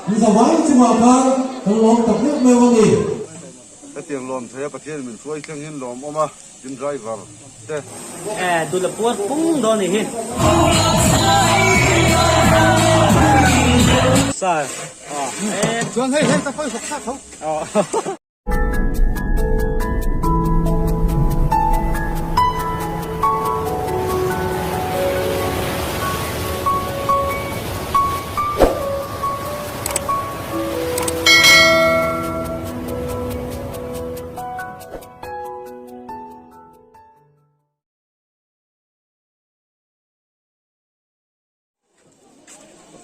Mi zavai chungah khan kan lawm tak meuh meuh a ni. Hetiang lawm thei a Pathian min hruai thleng hian lawm awm a, tin driver te. E dul a puar pung dawn anih hi. Sa e. Chuan hei hei ka fawi fawk thlak tho.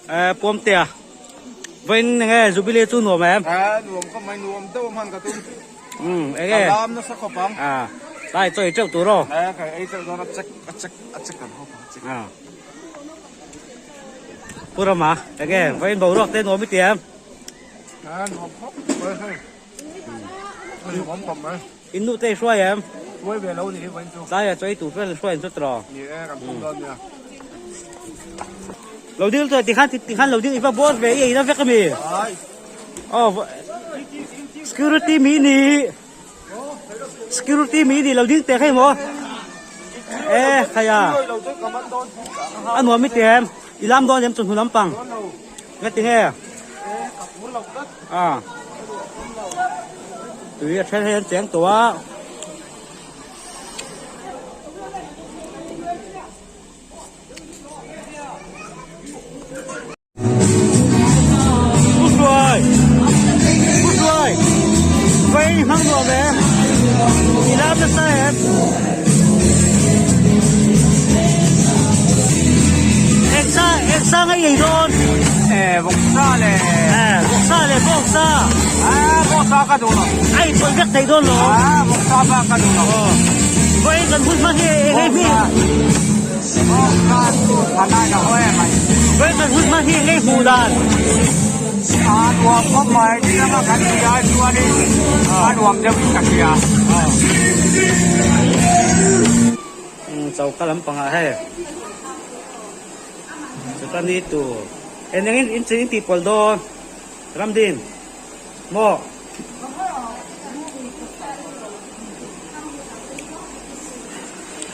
Eh Puamtea vawiin enge Jubilee chu nuam em? Eh nuam khawp mai nuam deuh a hman ka tum. Um enge? Ka lam nasa khawp ang. Ah lai chaw ei teuh tur aw. Eh ka ei teuh dawn a check a check a check kan hawp ang check. Ah Pu Rama enge vawiin boruak te nuam i ti em? Eh nuam khawp mai hei. Nuam khawp mai. In nu te i hruai em? Hruai ve lo ni hi vawiin chu. Tlaiah chaw ei tur vel hruai an chu tawh. Ni e kan phum dawn nia. Lo dil tawh tikhan tikhan lo dil i va bawr ve i ei na vek ami? Ai. Aw security mi ni security mi ni lo ding teh hei maw? E khaia a nuam i ti em? I lam dawn em chawhnu lampang? Nga ti nge? A tui a then hei an cheng tawh a. Pu Hruai Pu Hruai Vei hmang nuam em I lam nasa em Engsa engsa ngai ei dawn Eh vawksa le Eh vawksa le vawksa Ah vawksa ka duh lo Ai pawlh vek thei dawn lo Ah vawksa bak ka duh lo Vawiin kan hun hma hi eng ei hmi Vawksa chu thanai la haw em ai Vawiin kan hun hma hi eng ei hmuh dan A nuam khawp mai tin anga kan ti ai chuanin a nuam deuh in ka hria. Choka lampangah hei chuta ni tur eng engin in in tih pawlh dawn Ramdin maw.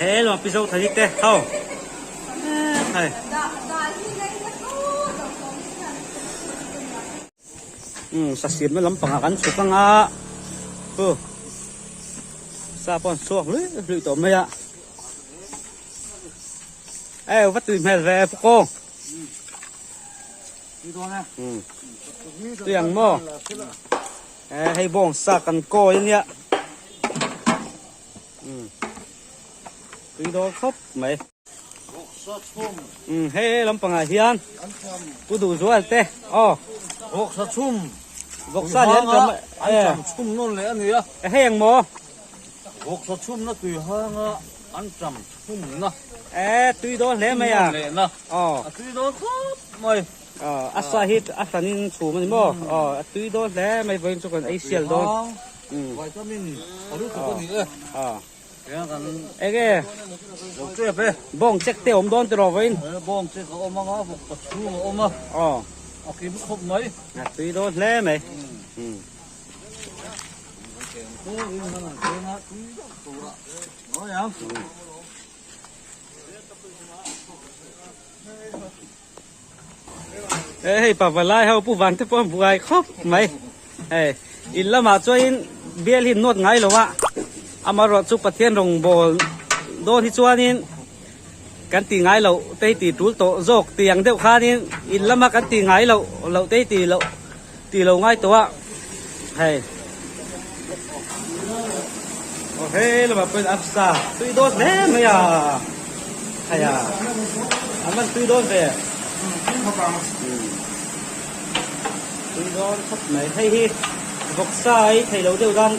He lawng pi zo thani te ho hei. Umm sa siamna lampangah kan chhuk anga chu sa pawh an chhuak luih luih tawh mai a eh va tui hmel ve pu kawng umm tui ang maw eh hei bawng sa kan kawi ania umm tui dawn khawp mai. Umm hei lampangah hian Pu Duhzual te aw Vawksa chhum Vawksa leh an cham an cham chhum nawn leh a nia. Hei ang maw? Vawksa chhumna tui hanga an cham chhumna. E tui dawn hle mai a. Lehna. Aw. A tui dawn khawp mai. Aw a sa hi a hranin chhum a ni maw? Aw a tui dawn hle mai vawiin chu kan ei sial dawn. Vitamin a lutuk a ni e. Aw. Enge bawng check te awm dawn tiraw vawiin? Bawng check a awm anga vawk pa chhung a awm a. Aw. A kim khawp mai. A tui dawn hle mai. Hei pavalai ho pu van te pawh an buai khawp mai hei in lamah chuan bial hi an nawt ngai lo a amaherawh chu Pathian rawngbâwl dawn hi chuanin kan tih ngai loh te hi tih tul tawh zawk tih ang deuh khanin in lama kan tih ngai loh loh te hi tih loh tih lo ngai tawh a hei aw hei lamah pawhin arsa tui dawn hle mai a hei a an van tui dawn ve tui dawn khawp mai hei hi vawksa ei thei lo deuh dan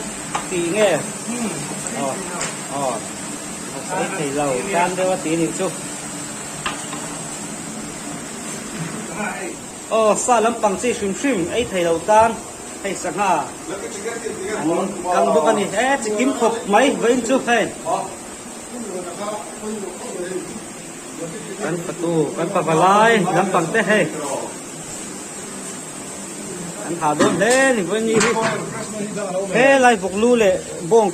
tih nge aw aw vawksa ei thei lo tan deuh a tih a nih chu. Aw sa lampang chi hrim hrim ei thei lo tan hei sangha an kang bawk a ni e chi kim khawp mai vawiin chu hei. Kan fatu kan pavalai lampang te hei an ha dawn hle ni vawiin ni hi helai vawk lu leh bawng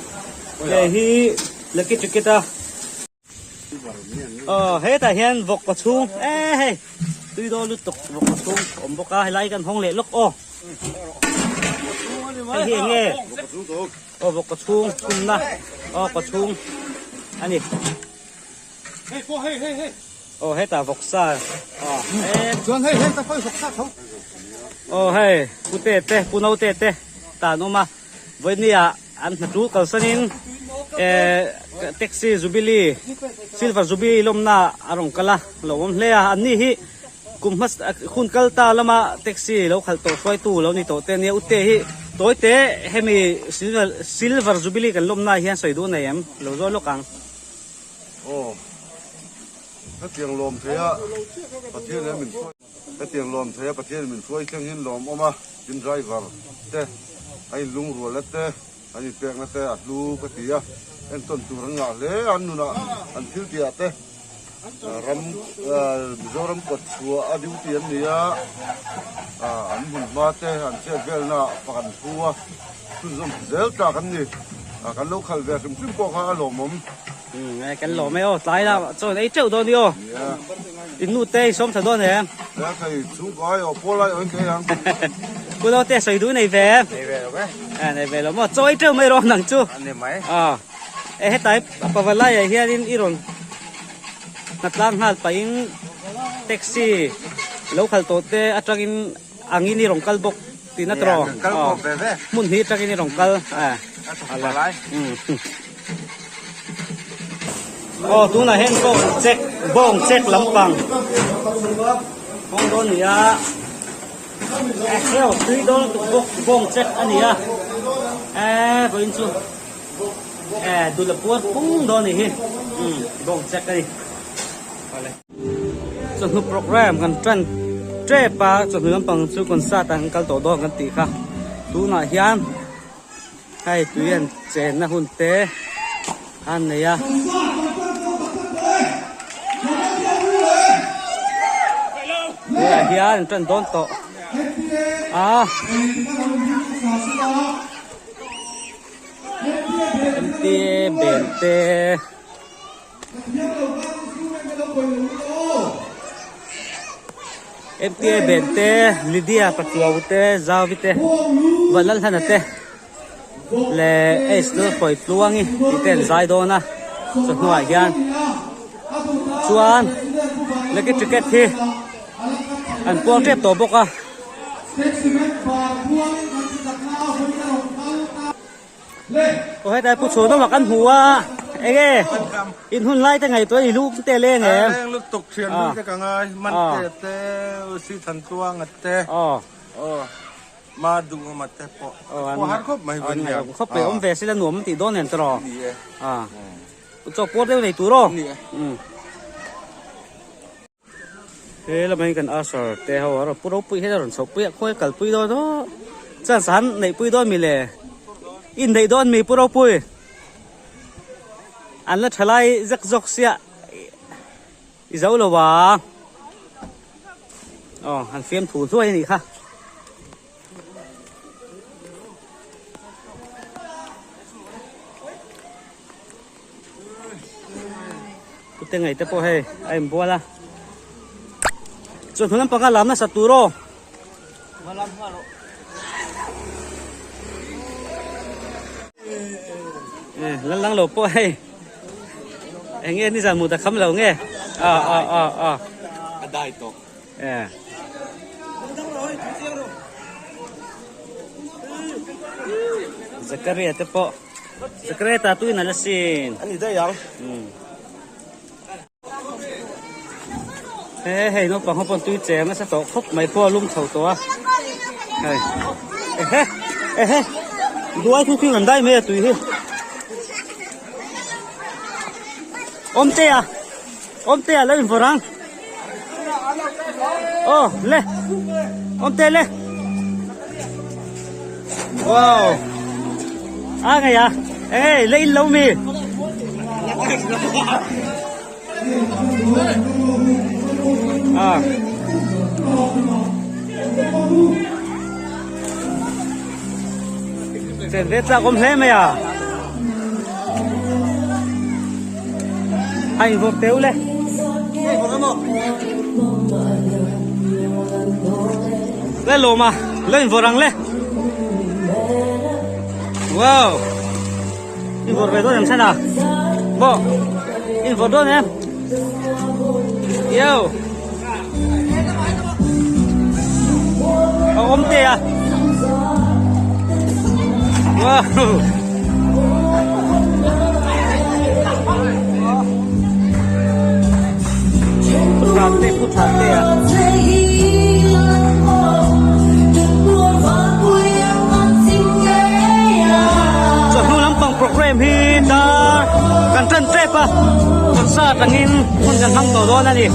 ke hi lucky ticket a aw hetah hian vawk pachhung e hei tui dawn lutuk vawk pachhung a awm bawk a helai kan hawng leh lawk aw hei hi eng nge aw vawk pachhung chhumna aw pachhung a ni. Hei pawh hei hei hei. Aw hetah vawksa aw he. Chuan hei hei ka khawi vawksa tho. Aw hei pu te te pu no te te tan awm a vawinia an hna tul kalsanin eh taxi jubilee silver jubilee lawmna a rawn kal a lo awm hle a an ni hi kum hmasa hun kal ta lama taxi lo khalh tawh hruaitu lo ni tawh te ania ute hi tawi te hemi silver silver jubilee kan lawmna ah hian sawi duh nei em lo zawi lawk ang. Aw, hetiang lawm theia Pathian hian min hruai, hetiang lawm theia Pathian min hruai thleng hian lawm awm a, tin driver te a inlungrualna te, an inpekna te a hlu ka ti a, entawn tur an ngah hle a, an nunah an thil tihah te ram Mizoram kawt chhuah a duty an ni a, an hmun hma te an chet velna ah pakhat an phu a. Chhunzawm zel tlak an ni. Kan lo khalh ve hrim hrim pawh kha a lawmawm. Umm kan lawm e aw tlai la chaw ei teuh dawn i aw. In nu te i sawm tha dawn em? Nia thei chhungkaw ai aw pawl ai aw in thei ang. Pu lo te sawi duh nei ve em? Nei ve lo e. Eh nei ve lo maw chaw ei teuh mai rawh nang chu. An ni mai. Aw e hetai pavalai ah hianin i rawn hnatlang nghal pahin taxi lo khalh tawh te atangin Angin i rawn kal bawk tihna tawh aw hmun hi atangin i rawn kal aw tunah hian bawng check bawng check lampang bawng dawn a ni a heo tui dawn lutuk bawk bawng check a ni a eh vawiin chu eh dul a puar pung dawn a nih hi bawng check a ni. Chawhnu program kan tan tep a chawhnu lampang chu concert ah kan kal tawh dawn kan tih kha tunah hian hei tui an chenna hun te an nei a. Tunah hian an tan dawn tawh a. MTA bel te. MTA ben te Lydia Pachuau te Zauvi te Vanlalhlana te leh Ace Lulhawi Tluangi tih te an zai dawn a chawhnuah hian chuan lucky ticket hi an puang tep tawh bawk a. Aw hetlai pu chhuan awm ah kan hmu a enge in hun lai te ngaihtuah i lu te leng em leng lutuk thian lu te ka ngai man te te si than tluang a te aw aw ma duh awm a te pawh pawh har khawp mai vun hian khawp mai awm ve sila nuam tih dawn nen tawh ni e a chaw puar deuh nei tur aw ni e He lamah hian kan usher te ho a rawn pu ropui hian a rawn chhoh pui a khawi a kalpui dawn aw chance an neih pui dawn mi le inneih dawn mi pu ropui an la tha lai zek zawk sia i zo lo ang aw an fiamthu hluai a nih kha. Pute ngei te pawh hei a inbual a chawhnu lampang a lam nasa tur aw lal lang lo pawh hei eng nge nizan mut a kham lo nge a a a a a dai tawh e Zakaria te pawh Zakaria ta tuin a la sin ani daih ang he hei naupang ho pawn tui cheng nasa tawh khawp mai pawh a lum chho tawh a hei ehe ehe duai thu thing an dai mai a tui hi awmtea Awmtea lo invawrh ang. Aw le. Awmte le. Wow. A ngei a. Eng ei le in lo mi. Ah. Chen ve tlak awm hle mai a. A invawrh teu le. Le lawm a, lo invawrh ang le. Wow. Invawrh ve dawn em chhan a. Bo. Invawrh dawn em. Yo. A awm te a. Wow. Putthate, putthate a. Chawhnu lampang program hi dar kan tan tep a, concert angin hun kan hmang tawh dawn a ni.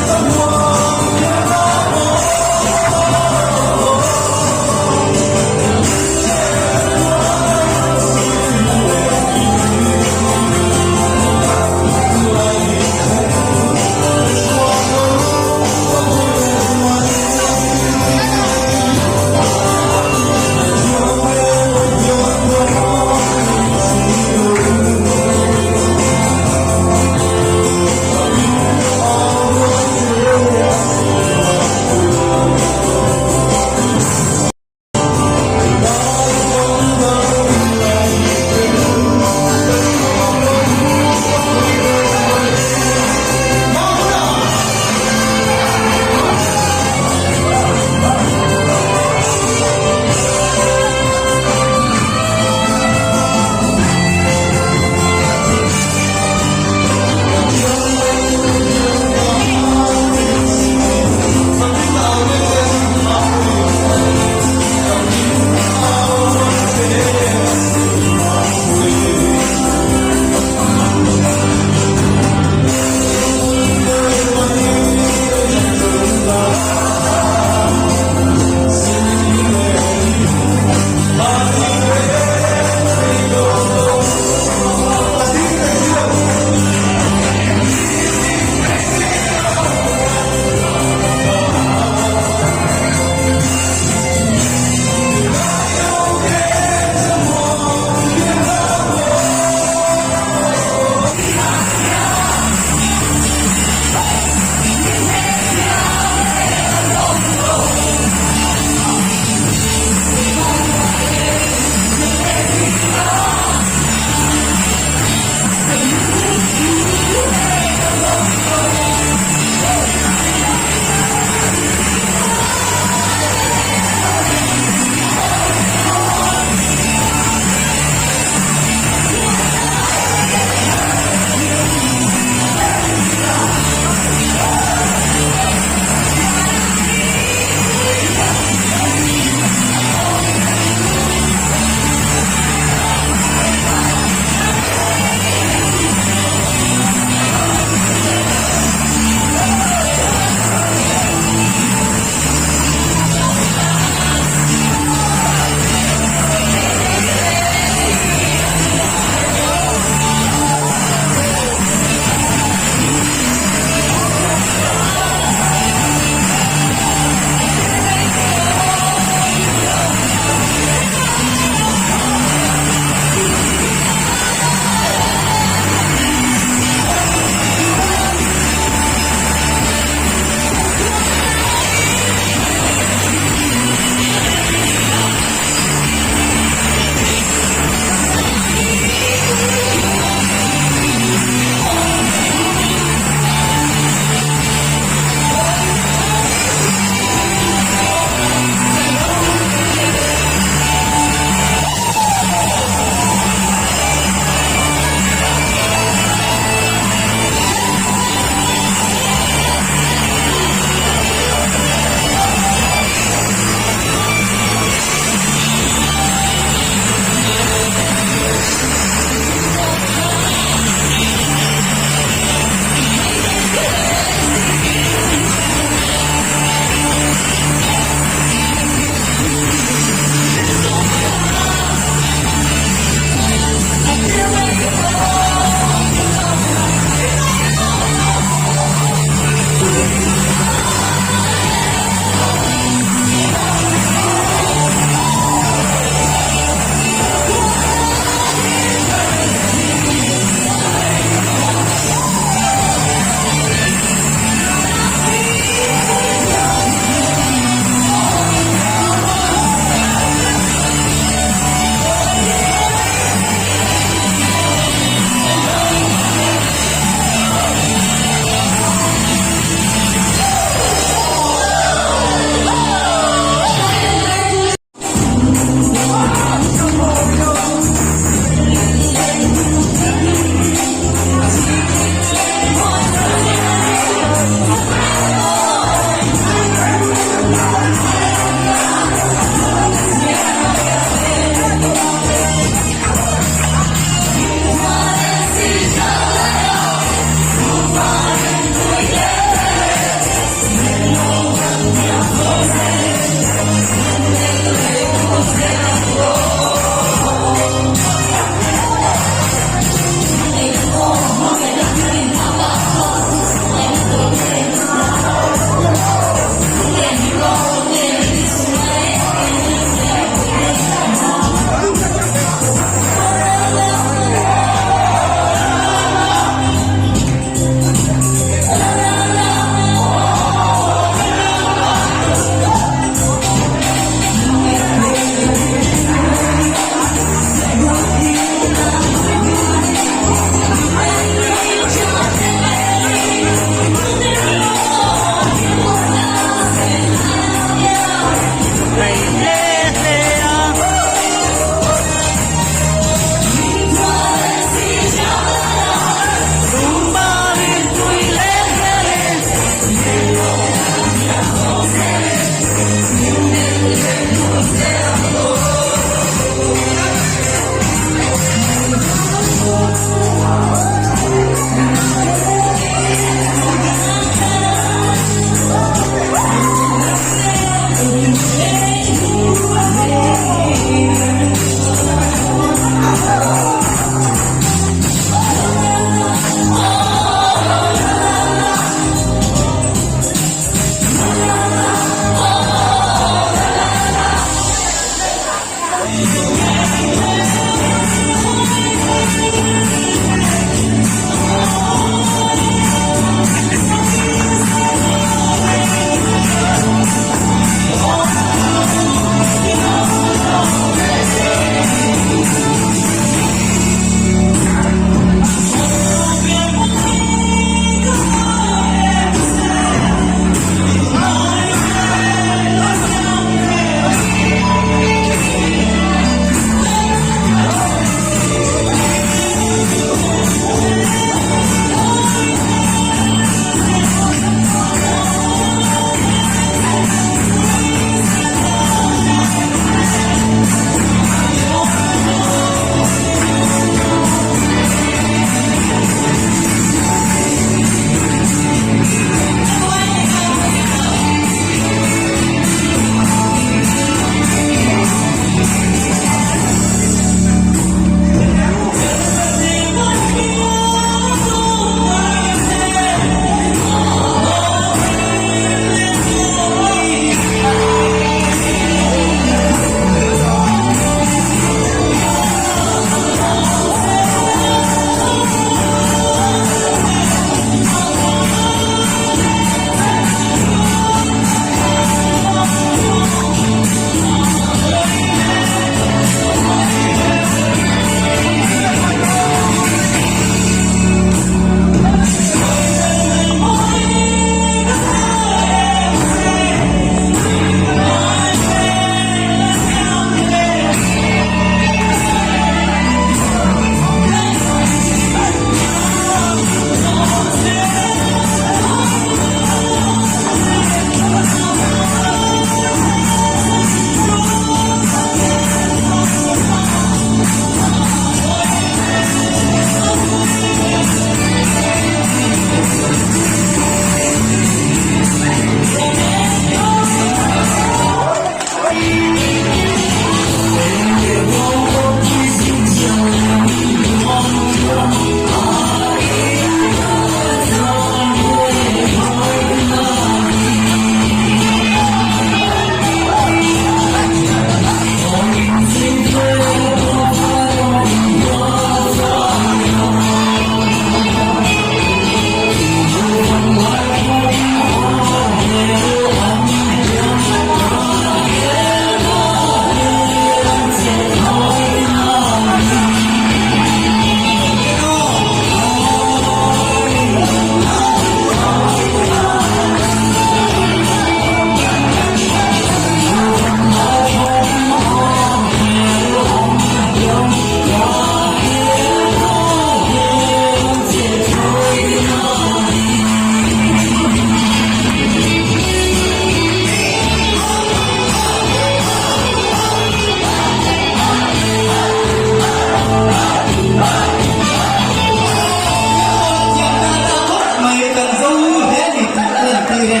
ni e.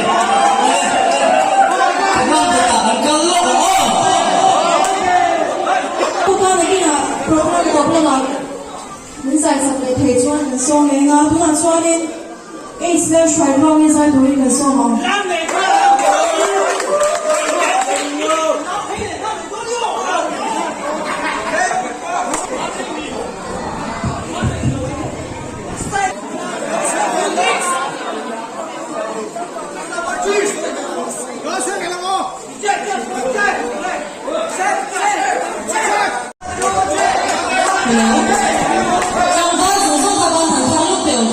Program kawtah kan kal lawk ang aw. Pu Kana kinah program tawp lamah min zai chak leh thei chuan kan sawm eng a, tunah chuanin Aids leh hruai hmangin zai turin kan sawm ang. Tlangval zawng zawng kha ban han thang luk teh ang.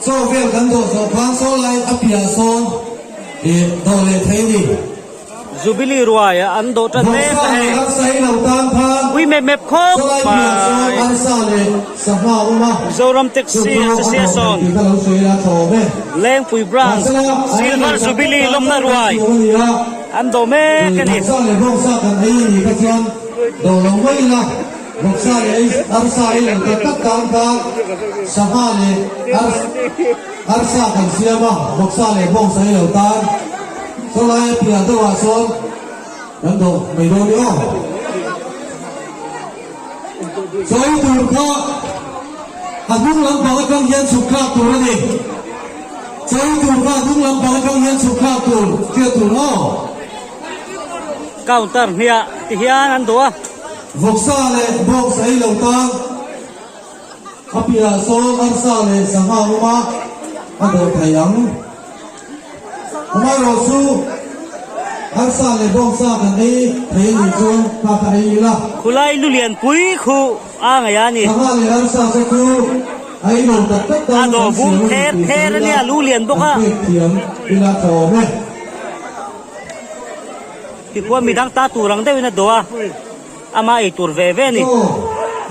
Chaw vel kan dawh zawh khan saw lai a piah sawn ih dawh leh thei a ni. Jubilee ruai an dawh tan mek Vawksa a leh hei. arsa i lo tan khan Pui mep mep khawp saw lai piah sawn mai. arsa leh sangha a awm a, Mizoram chu Taxi chu a dawh Association thei tih kha lo sawi ila tha awm e. Lengpui Branch Mahsela a ei Silver lo tak Jubilee tak tan lawmna chuan kan ruai siam a ni a. an dawh mek a ni. Vawksa leh bawngsa kan ei a nih kha chuan dawh lo mai ila. Vawksa leh arsa ei lo tak tak tan khan sangha leh arsa kan siam a, vawksa leh bawngsa ei lo tan chawlai a piah deuhah sawn kan dawh mai dawn i aw. Chawi tur kha a hnung lampang atang hian chhuk thlak tur a ni. Chawi tur kha a hnung lampang atang hian chhuk thlak tur hriat tur aw. Counter hniah ti hian an duh a. Vawksa leh box ei lo tan a piah sawn arsa leh sangha awm a, a dawh thei ang. Amaherawh chu arsa leh bawngsa kan ei thei a nih chuan kha kha ei ila. Khulai lu lian pui khu a ngaih a ni. Sangha leh arsa te chu a ei lo tak tak tan A dawh kan bum siam a ni ther tih ther sawi a nia, ila lu lian bawk kan a. pek thiam ila tha awm e. Tichuan midang ta tur ang deuhin a dawh a, ama ei tur ve ve a ni. Aw,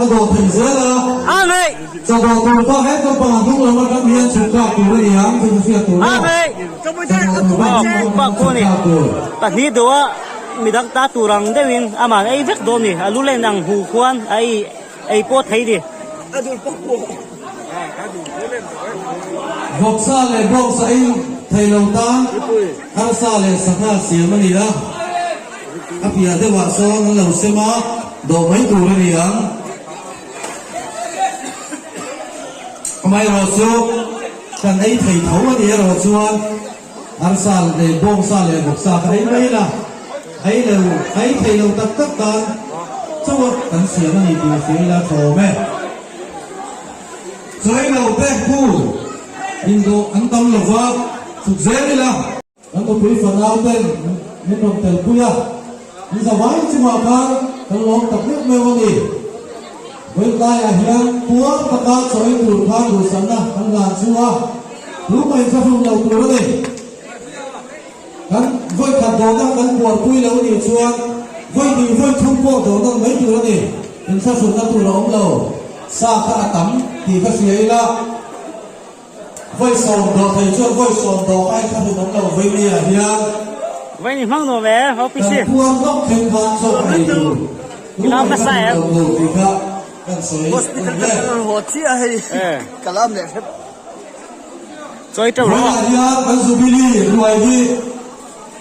a dawh thei zel a. A ngei! Chaw dawh tur kha he naupang a hnung lam atang hian chhuk thlak tur a ni ang tih ka hriat tur aw. A ngei! Chaw dawh tur kha Aw, hnung lam bak atang pawh a ni. chhuk thlak tur. Pahnih dawh a, midang ta tur ang deuhin aman ei vek dawn a ni. A lu len ang hu khuan a ei ei pawh thei a ni. Vawksa leh bawngsa ei thei lo tan arsa leh sangha siam a ni a, a piah deuhah sawn an lo sem a, dawh mai tur a ni ang. Amaherawh chu kan ei thei tho a ni erawh chuan arsa leh bawngsa leh vawksa kha ei mai la, ei lo ei thei lo tak tak tan chauh a kan siam a ni tih hria ila tha awm e. Chai lo te pu indawh an tam lo va, chhuk zel ila. Kan nupui fanau ten min rawn tel pui a, min za vai chungah khan kan lawm tak meuh meuh a ni. Vawitlaiah hian puar taka chawi tur khan duhsakna kan hlan chu a, tumah inthlahrun lo tur a ni. Kan vawikhat dawhna kan puarpui lo nih chuan vawi hnih vawi thum pawh dawh nawn mai tur a ni. Inthlahrunna tur a awm lo. Sa kha a tam tih ka hria ila, vawi sawm dawh thei chuan vawi sawm dawh kha inthlahrun awm lo vawi ni ah hian. Vawi ni hmang nuam e, OPC. Kan puar lawk thleng khan chaw ka ei tur. I lam nasa em? Lo lo tih kha kan sawi Hospital ka kal haw chiah hei ka lam leh hrep. Chawi teuh rawh. Vawiinah hian kan Jubilee ruai hi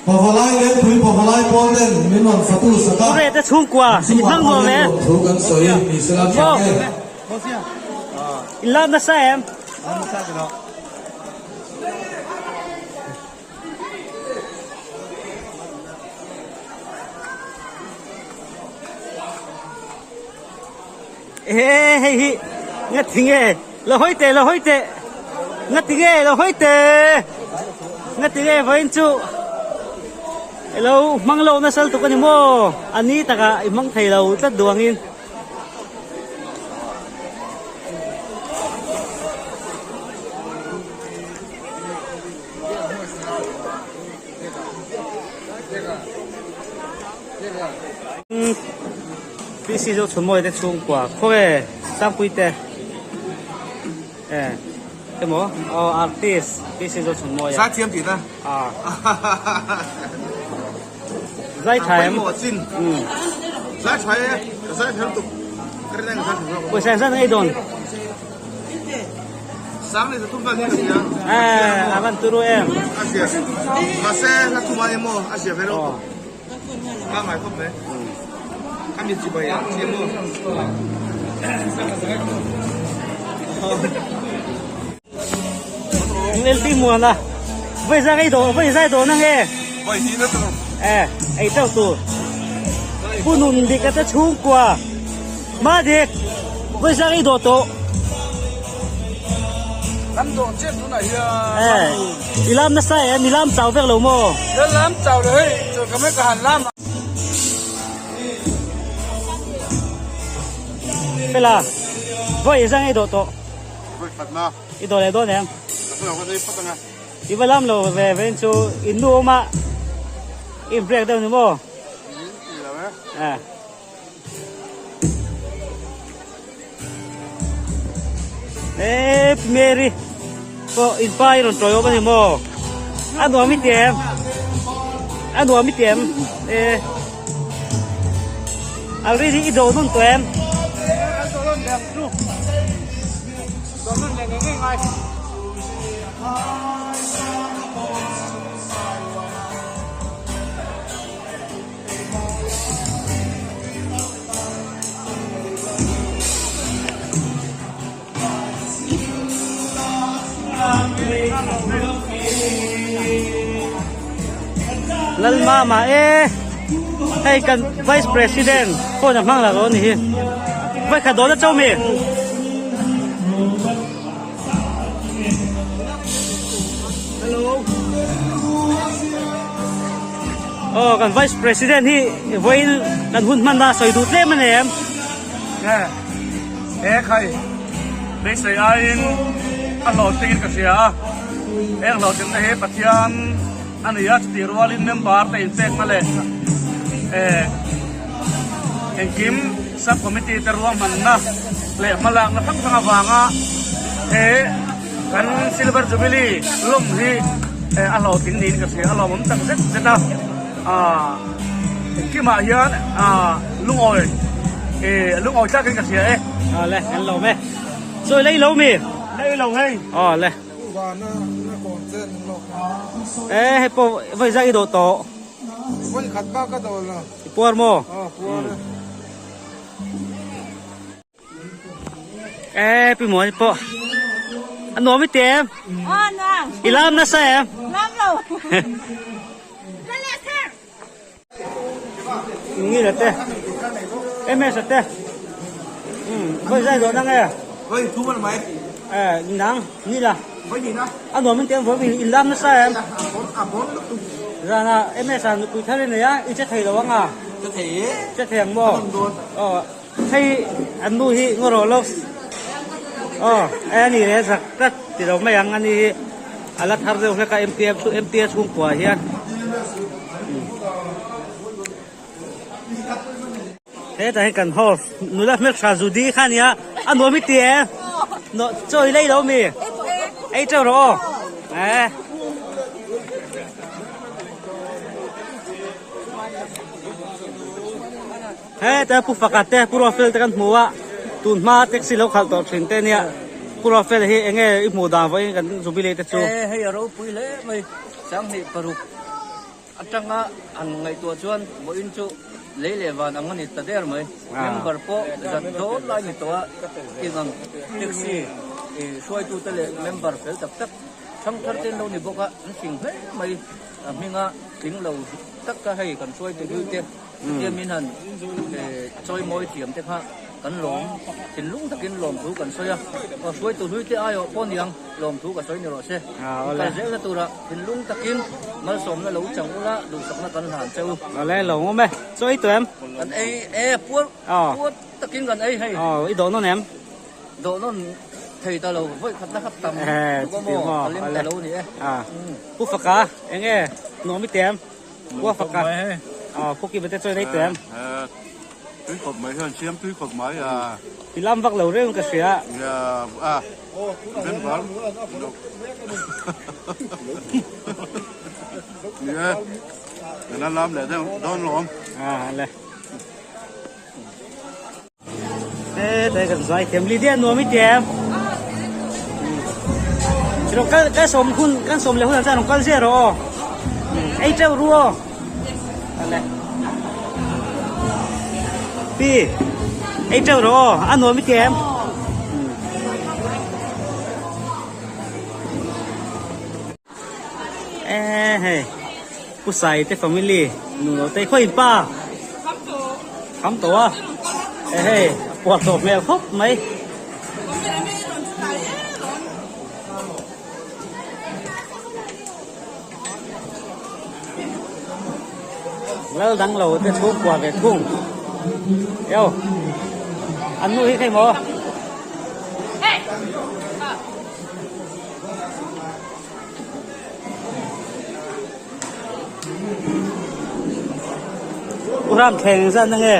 Pavalai Lengpui Pavalai pawl ten min rawn fatu sak a. Pu Rete chhungkua i hmang nuam e. Thu kan sawi ni sela tha e. In lam nasa em? Ehe hei hi nga thi nge lo hawi teh lo hawi teh nga ti nge lo hawi teh nga ti nge vawiin chu elo hmang lo nasal tuk a ni maw a ni takah i hmang thei lo tlat duh angin. PC zo chhunmawi te chhungkua khaw e Sangpui te e emaw aw artist PC zo chhunmawi a Zaithiam tih na a zai tha em Zai tha e zai tha lutuk ka rin ang zai tha zawk pawisa engzat ang ei dawn Sang leh zathum vel hi ka hria e a van turu em a zia mahse hla thum a emaw a zia ve lo Ka ngai khawp mai. Ka mi chibai a chi maw. LP muan a. Voi zang ei do, voi zai do na nge. Voi hi na tur. Eh, ei teuh tur. Pu nun dik ate chhungkua. Ma dik. Voi zang ei do to. Kan dawh chiah tunah hian. Eh, i lam nasa em, i lam chau vek lo maw? Ka lam chau lo hei, chaw ka mai ka han lam a. Fela, vawi i zang i dawh tawh. Vawi khat na. I dawh leh dawn em? I va lam lo ve ve chu in nu awm a i break deuh ni maw? Eh. Eh Mary pawh in pa i rawn tawi awm a ni maw? A nuam i ti em? A nuam i ti em? Eh. Already i do nun tawh em? Lalmama e hei kan vice president phone a hmang la lo ni hi vai khat dawn a cho mi. Aw kan vice president hi vawiin kan hun hman a sawi duh tlem a ni em? Nge he khai beisei aiin a hlawhtling in ka hria a, heng hlawhtlinna hi Pathian a ni a, chutih rualin member te inpekna leh eh engkim sub committee te ruahmanna leh hmalakna hrang hrang avanga he kan silver jubilee lawm hi a hlawhtling niin ka hria a lawmawm tak zet zet a ah engkimah hian ah lungawi eh lungawi tlak in ka hria e. Aw le kan lawm e. Chawi lei lo mi? Lei lo hei. Aw le. Eh hei pawh vawi zak i dawh tawh. Vawi khat bak ka dawh lo. I puar maw? Aw puar e. Eh pi muani pawh a nuam i ti em? Aw nuam. I lam nasa em? Lam lo. La leh sir. Ngila te. MS te. Um vawi zai dawn ang e. Vawi thum a ni mai. Eh nang nila. Vawi hnih na. A nuam in ti em vawi in lam nasa em? A bawn lutuk. Zana MS a nupui thar i nei a i che thei lo ang a? Che thei e. Che thei ang maw? Aw. Hei an nu hi ngaw rawh lo aw e ani le zak tlat ti lo mai ang ani hi a la thar deuh hlek a MTF chu MTA chhungkua ah hian hetah hian kan host nula hmeltha Judy kha ania a nuam i ti e chaw i lei lo mi ei teuh rawh aw e. Heta Pu Faka te Pu Ruafel te kan hmu a, tun hma taxi lo khalh tawh thin te nia. Pu Ruafel hi enge i hmuh dan vawiin kan Jubilee te chu? E hei a ropui hle mai, 2006 atanga han ngaihtuah chuan vawiin chu lei leh van ang a ni ta der mai. Member pawh zat dawn lai ni tawh a, ingang taxi hruaitute leh member fel tak tak thangthar te an lo ni bawk a, an fing hle mai. A hminga tling lo tak kha hei kan hruaitu hlui te. Chutia min han chawi mawi thiam te kha kan lawm, thinlung takin lawmthu kan sawi a, aw hruaitu hlui te aiawh pawh niang lawmthu ka sawi ni rawh se. I kal zelna turah thinlung takin malsawmna lo chang ula duhsakna kan hlan che u. Awle lo ngawm e, chaw ei tawh em? Kan ei e, puar puar takin kan ei hei. Aw, i dawh nawn em? Dawh nawn thei ta lo, vawi khatna kha tam tuk a maw, ka lim ta lo ni e. Pu Faka, eng nge nuam i ti em? Khua fak a. Aw khuki bete chuan ei teh em? Tui khawp mai hian siam tui khawp mai a. I lam vak lo reng ka hria. Ya a member lo. Ni e. Kan lam leh deuh dawn lawm. A le. E te kan zai thiam Lydia nuam i ti em? Ro kal kan som hun kan som le hun an chuan rawn kal ziah rawh aw. Ei teuh ru aw. Ale. Pi ei teuh rawh aw a nuam i ti em? E hei Pu Sai te family nu lo te khaw in pa kham tawh a e hei a puar tawh hmel khawp mai. Lal dang lo te chhungkua ve thung eo an nu hi khaih maw. Gram thleng zat na nge?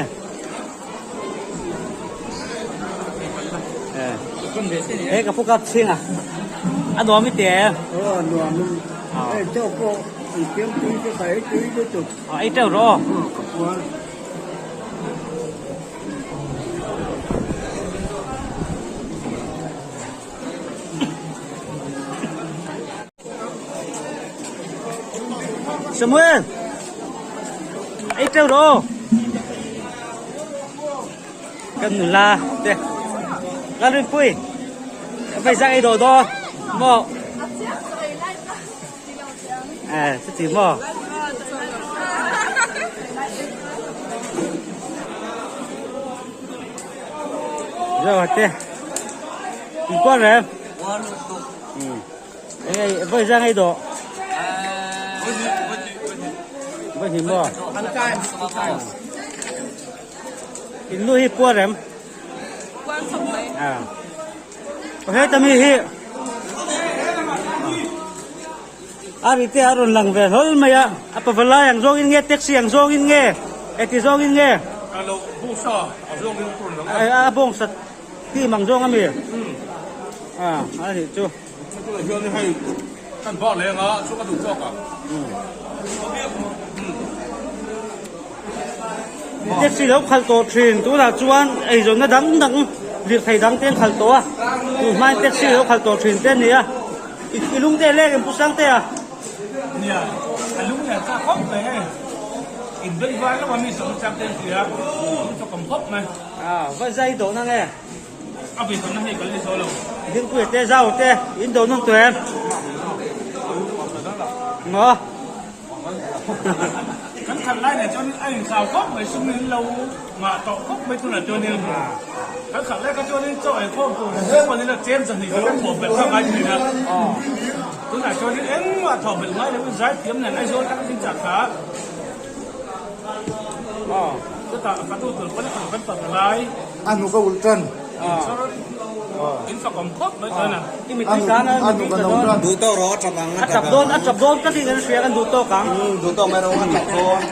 He ka pu kap chhing a. A nuam i ti em? Aw nuam in. Hei chaw pawh an siam tui te kha ei tui lutuk. Ei teuh rawh aw. Ka puar. Samuel! Ei teuh rawh aw. Kan nula te. Lalrinpui. Vai zak ei daw daw. Maw. Eh, chuti maw. Zo te. Kuar rem. Ê, voi ra ngay độ. Voi thì mò. In nu hi puar em. À. He tami hi. A ri te a rawn lang ve hlawl mai a, a pavalai ang zawngin nge taxi ang zawngin nge eti zawngin nge. A bawngsa Team ang zawng ami? A a nih chu. Tunah hian hei kan bak leng a chu ka duh tawk ang. Taxi lo khalh tawh thin tunah chuan eizawnna dang dang lirthei dang te an khalh tawh a tun hmain taxi lo khalh tawh thin te a ni a i lung te leng in pu sang te a. Nia a lung leh chak khawp mai hei in beng var lama mi sawm chak te an ti a lung chawkawm khawp mai. A va zai do na nge? A ve chawmna hei kal ni zo lo. Dingpuia te zau te in do nung tuem. Maw? Kan khat lai nen chuan a inthlau khawp mai sum in lo ngah tawh khawp mai tunah chuanin kan khat lai kha chuanin chaw ei khawm tur chuanin a chem zahnih ka lo thawh belh kha ngai thin a. Tunah chuanin engmah thawh belh ngai loin zaithiam nen Aizawl atanga min chah kha. Chutah ka tu tur pawn a kan pawh lai. A hnuk a ulh tan. In fakawm khawp mai chuan a. I mitui tan a A hnuk a no tan. Duh tawk rawh a tap ang. A tap dawn a tap dawn ka tih kan hria kan duh tawk ang. Duh tawk mai rawh a tap dawn.